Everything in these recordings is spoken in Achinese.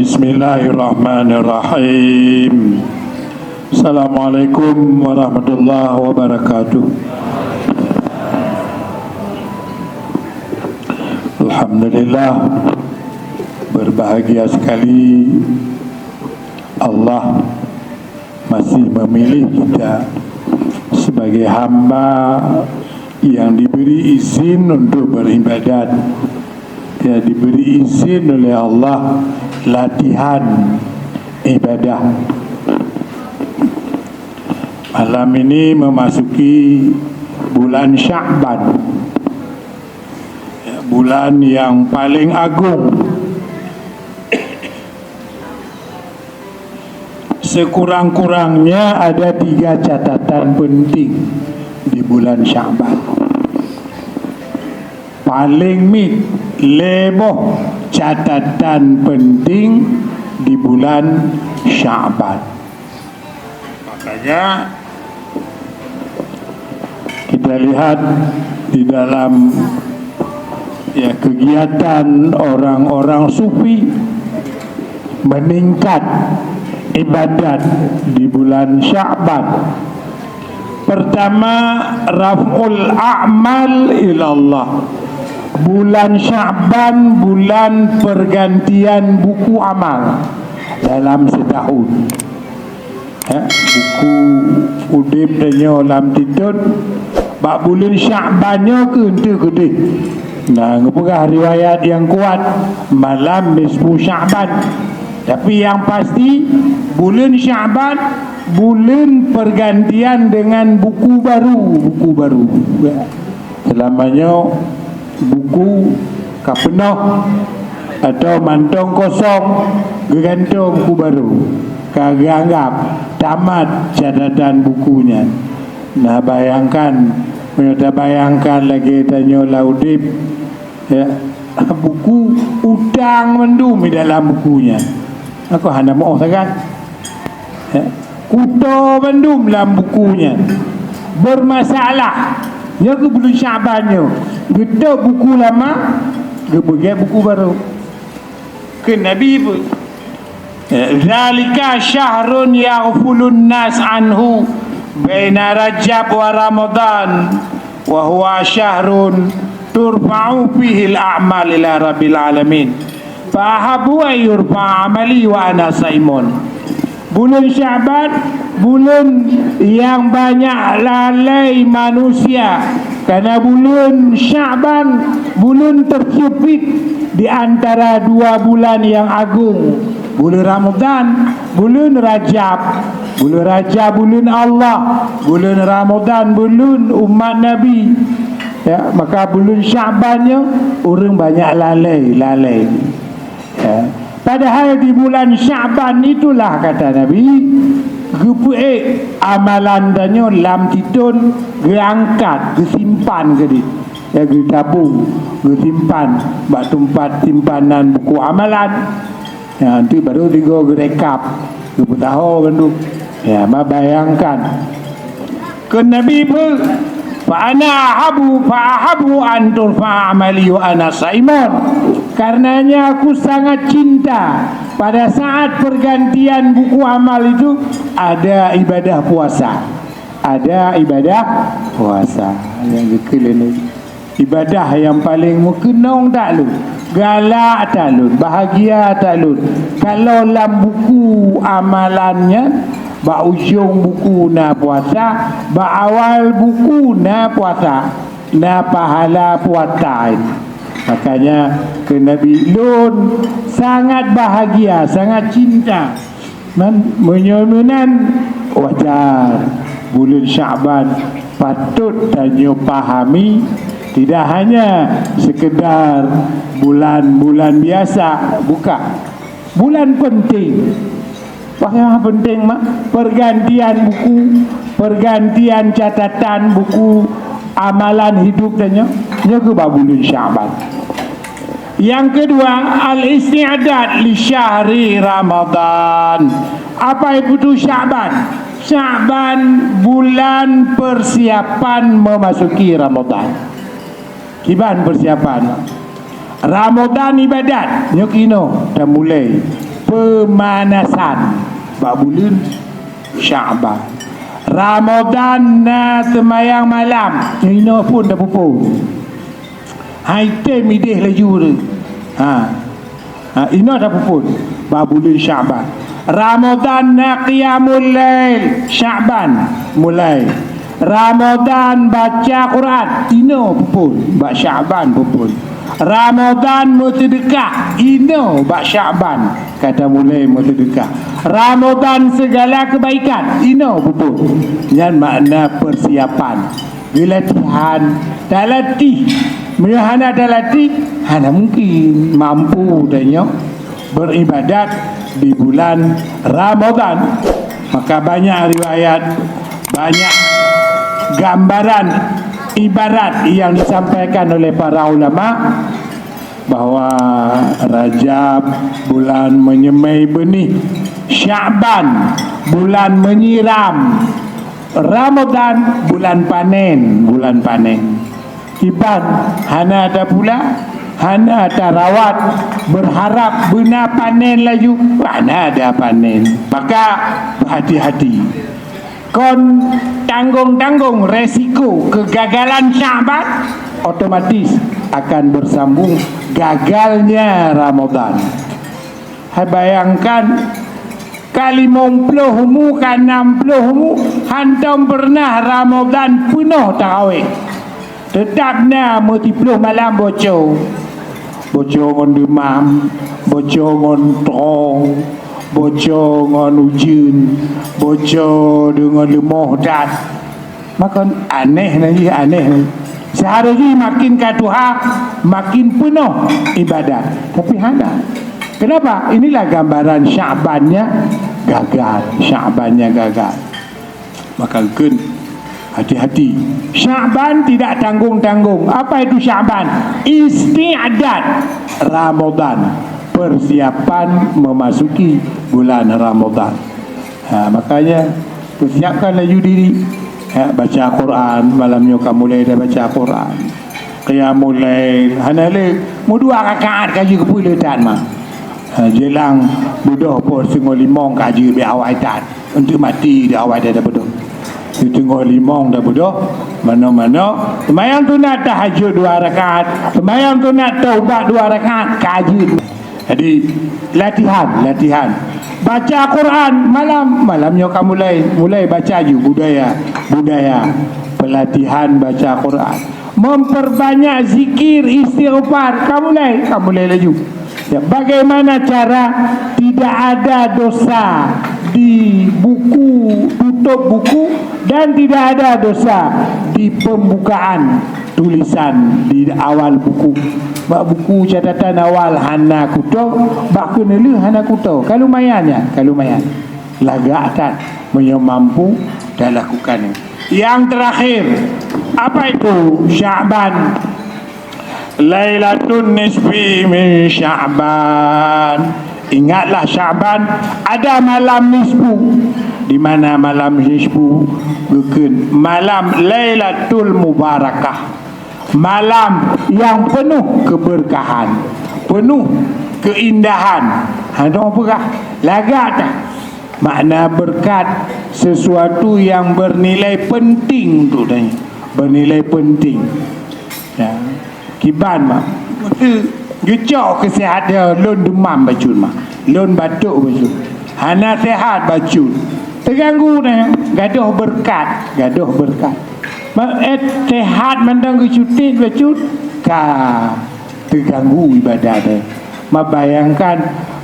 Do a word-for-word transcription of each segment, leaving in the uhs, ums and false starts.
Bismillahirrahmanirrahim. Assalamualaikum warahmatullahi wabarakatuh. Alhamdulillah, berbahagia sekali Allah masih memilih kita sebagai hamba yang diberi izin untuk beribadat, ya, diberi izin oleh Allah latihan ibadah. Malam ini memasuki bulan Sya'ban, ya, bulan yang paling agung. Sekurang-kurangnya ada tiga catatan penting di bulan Sya'ban. Paling mit lhèe boh catatan penting di bulan Sya'ban. Makanya, kita lihat di dalam, ya, kegiatan orang-orang sufi meningkat ibadat di bulan Sya'ban. Pertama, raf'ul a'mal ilallah. Bulan Sya'ban bulan pergantian buku amal dalam setahun. Ya, buku udeb tanyoe lam titot, bak buleuen Sya'ban nyoe keuh enteuk keudeh. Nah, geupeugah riwayat nyang kuat, malam nisfu Sya'ban. Tapi nyang pasti, buleuen Sya'ban, buleuen pergantian dengan buku baru, buku baru. Ya. Seulama nyoe buku ka peunoh atau mantong kosong, geugantoe buku baru, ka geuanggab tamat catatan buku nyan. Nah, bayangkan, meunyoe tabayangkan lagèe tanyoe lam udeb, ya, buku utang mandum di dalam buku nyan. Aku hana meu'oh sagai. Ya. Kuto bandum lam buku nyan. Bermasalah. Nyoe keuh buleuen Sya'ban nyoe. Geutôp buku lama, geupeugèt buku baru. Kheun Nabi peue? Ya, "Dzalika syahrun yaghfulun nas anhu baina Rajab wa Ramadan, wa huwa syahrun turfa'u fihil a'mal ila Rabbil alamin." Fa ahabu an yurfa amali wa ana saimun. Buleuen Sya'ban, buleuen nyang banyak lalai manusia. Karena buleuen Sya'ban, buleuen tersempit di antara dua bulan yang agung. Buleuen Ramadan, buleuen Rajab. Buleuen Rajab buleuen Allah, buleuen Ramadan buleuen umat Nabi. Ya, maka buleuen Sya'ban nyoe ureueng banyak lalai, lalai. Ya. Padahal di bulan Sya'ban itulah, kata Nabi, geupeuék amalan tanyoe lam titon, geuangkat, geusimpan keudeh. Ya, geutabong, geusimpan bak teumpat simpanan buku amalan. Ya, enteuk baru tigo geurekap, geupeusaho bandum. Ya, ma bayangkan. Kheun Nabi peue? "Fa ana ahabu, fa ahabu an turfa amali wa ana saimun." Karenanya aku sangat cinta pada saat pergantian buku amal itu ada ibadah puasa. Ada ibadah puasa. Nyang geukheun lé Nabi. Ibadah nyang paleng meukeunong that lôn, galak that lôn, bahagia that lôn. Kalau lam buku amalan nyan, bak ujong buku na puasa, bak awai buku na puasa, na pahala puasa. Makanya kheun Nabi, lôn sangat bahagia, sangat cinta. Man, meunyoe meunan, wajar. Buleuen Sya'ban patot tanyoe pahami, tidak hanya sekedar bulan-bulan biasa, bukan. Bulan penting. Pakon penting, mak? Pergantian buku, pergantian catatan buku amalan hidup tanyoe, nyoe keuh bak buleuen Sya'ban. Yang kedua, al-isti'dad li syahri Ramadan. Apa itu Sya'ban? Sya'ban bulan persiapan memasuki Ramadan. Kiban persiapan. Ramadan ibadat, nyoe keunoe tamulai. Pemanasan bak buleuen Sya'ban. Ramadan na seumayang malam, inoe phon tapeuphon. Hai tem ideh laju tu. Ha. Ha, inoe tapeuphon bak buleuen Sya'ban. Ramadan na qiyamul lail, Sya'ban mulai. Ramadan baca Quran, inoe peuphon, bak Sya'ban peuphon. Ramadan meuseudeukah, inoe bak Sya'ban ka tamulai meuseudeukah. Ramadan segala kebaikan, inoe peuphon. Nyan makna persiapan. Geulatihan, talatih. Meunyoe hana talatih, hana mungkin mampu tanyoe beribadat di bulan Ramadan. Maka banyak riwayat, banyak gambaran ibarat yang disampaikan oleh para ulama bahwa Rajab bulan menyemai benih, Sya'ban bulan menyiram, Ramadan bulan panen, bulan panen. Kiban hana tapula, hana tarawat, berharap beuna panen laju, mana ada panen. Maka hati-hati. Kon tanggong-tanggong resiko kegagalan Sya'ban, otomatis akan bersambung gagalnya Ramadan. Hai bayangkan, ka limong ploh umu, ka nam ploh umu, hantom pernah Ramadan peunoh taraweh. Teutap na meusiploh malam boco. Boco ngon deumam, boco ngon trong, boco ngon ujeuen, boco deungon leumoh that. Makon aneh lagi, aneh lagi. Seharusnya makin ka tuha, makin peunoh ibadat. Tapi hana. Kenapa? Inilah gambaran Sya'bannya gagal. Sya'bannya gagal. Maka kheun, hati-hati. Sya'ban tidak tanggung-tanggung. Apa itu Sya'ban? Isti'dad Ramadan. Persiapan memasuki bulan Ramadan. Ha, makanya, persiapkan laju diri. Ha, baca Quran, malam nyoe ka mulai dah baca Quran. Qiyamul lail, hana lé, meudua rakaat ka jeuet keu peue le that mah. Ha, jelang beudôh poh singoh limong ka jeuet beu awai that. Untuk mati di awai that beudôh. Singoh limong dah beudôh, mano-mano. Seumayang sunat tahajud dua rakaat, seumayang sunat taubat dua rakaat, ka jeuet. Jadi, latihan, latihan. Baca Quran malam, malam nyoe ka mulai, mulai baca ju budaya, budaya pelatihan baca Quran. Memperbanyak zikir, istighfar, ka mulai, ka mulai laju. Ya, bagaimana cara tidak ada dosa di buku, tutup buku, dan tidak ada dosa di pembukaan tulisan di awal buku. Bak buku catatan awal hana kuto, bak keuneulheueh hana kuto. Ka lumayan nyan, ka lumayan. Lagak that meunyoe mampu talakukan. Yang terakhir, apa itu Sya'ban? Lailatun nisfi min Sya'ban. Ingatlah Sya'ban ada malam nisfu. Di mana malam nisfu? Geukheun malam Lailatul Mubarakah. Malam yang penuh keberkahan, penuh keindahan. Ha, tu peugah. Lagak that. Makna berkat, sesuatu yang bernilai penting untuk dia. Bernilai penting. Ya. Kiban mah. Geucok keusehat dia, lôn deumam bacut mah. Lôn batuk bacut. Hana sehat bacut. Teuganggu dah. Gadoh berkat, gadoh berkat. Ma-, eh, sehat mantong geucutit bacut. Ka teuganggu ibadat dia. Ma bayangkan,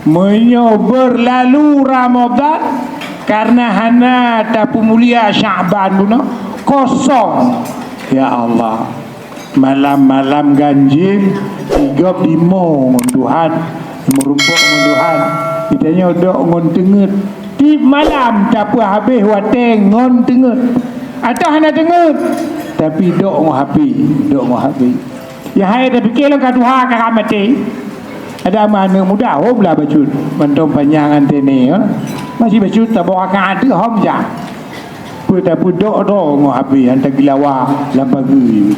meunyoe beurlalu Ramadhan karena hana tapeumulia Sya'ban bunoe, kosong. Ya Allah, malam-malam ganjil, tigop dimo ngon Tuhan, meurumpok ngon Tuhan. Geutanyoe dok ngon teungeut. Tiep malam tapeuhabéh watée ngon teungeut. Atawa hana teungeut, tapi dok ngon H P, dok ngon H P. Ya hai tapike lom ka tuha ka maté. Ada meuaneuk muda, hom lah bacut. Mantong panyang antene, ya. Masih bacut, tabok rakaat tu, hom jak. Peue tapeudok droe ngon H P, han tagilawa lam pageue.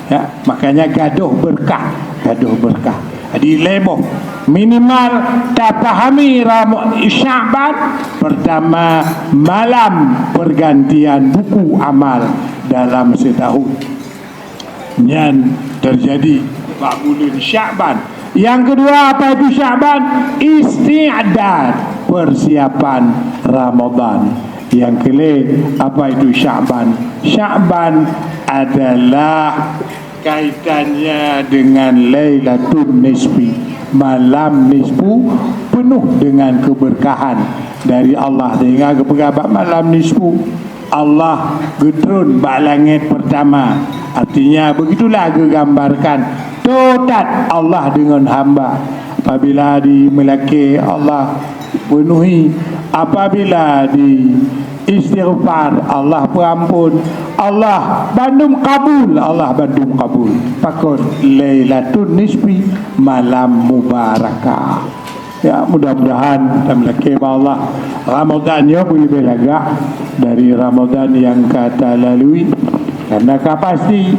Ya, makanya gadoh berkah, gadoh berkah. Jadi lhèe boh, minimal tapahami Ram-, Sya'ban, pertama, malam pergantian buku amal dalam setahun. Nyan terjadi bak buleuen Sya'ban. Yang kedua, apa itu Sya'ban? Isti'dad, persiapan Ramadan. Yang kelé, apa itu Sya'ban? Sya'ban adalah kaitannya dengan Lailatul Nisfi, malam nisfu penuh dengan keberkahan dari Allah. Sehingga geupeugah bak malam nisfu, Allah geutreun bak langét pertama. Artinya, begitulah geugambarkan totat Allah deungon hamba. Apabila di meulakée, Allah penuhi. Apabila di istighfar, Allah peuampon. Allah bandum kabul, Allah bandum kabul. Pakon? Lailatul Nisfi, malam mubarakah. Ya, mudah-mudahan tameulakée bak Allah, Ramadan nyoe beuleubeh lagak dari Ramadan nyang ka talalui, karena ka pasti,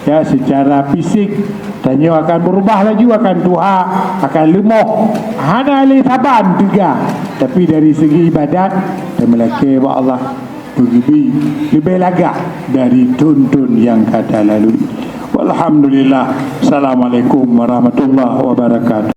ya, secara fisik tanyoe akan berubah laju, akan tuha, akan leumoh, hana lé saban teuga. Tapi dari segi ibadat, tameulakée bak Allah, beugeubi leubeh lagak dari thon-thon nyang ka talalui. Walhamdulillah. Assalamualaikum warahmatullahi wabarakatuh.